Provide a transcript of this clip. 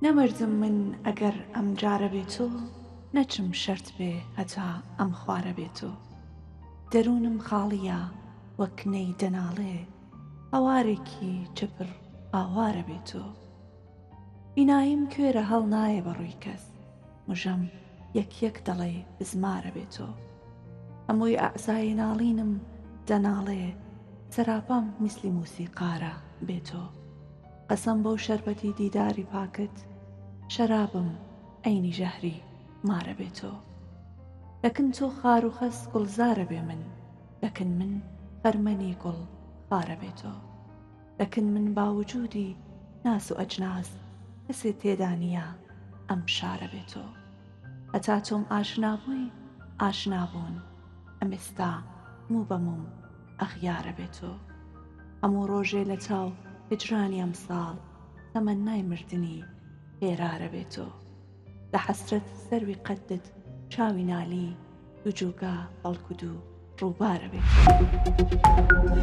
نەمردم من ئەگەر ئەم جارە بێ تۆ نەچم شەرت بێ هەتا ئەم خوارە بێ تۆ دەروونم خاڵییە وەک نەی دەناڵێ هاوارێکی چپڕ ئاوارە بێ تۆ بیناییم کوێرە هەڵنایێ بە ڕووی کەس مژەم یەک یەک دەڵێ بزمارە بێ تۆ هەمووی ئەعزای ناڵینم دەناڵێ سەراپام میسلی موسیقارە بێ تۆ قەسەم بەو شەربەتی دیداری پاکت شەرابم عەینی ژەهری مارە بێ تۆ لەکن تۆ خار و خەس گوڵزارە بێ من لەکن من خەرمەنی گوڵ خارە بێ تۆ لەکن من با وجودی ناس و ئەجناس کەسێ تێدا نییە ئەم شارە بێ تۆ هەتا تۆم ئاشنا بووی ئاشنا بوون ئەمێستا موو بە مووم ئەغیارە بێ تۆ هەموو ڕۆژێ لە چاو هجرانی ئەمساڵ تەمەنای مردنی هێرارە بێ تۆ لە حەسرەت سەروی قەدت چاوی نالی دوو جوگا بەڵکو دوو ڕووبارە بێ تۆ.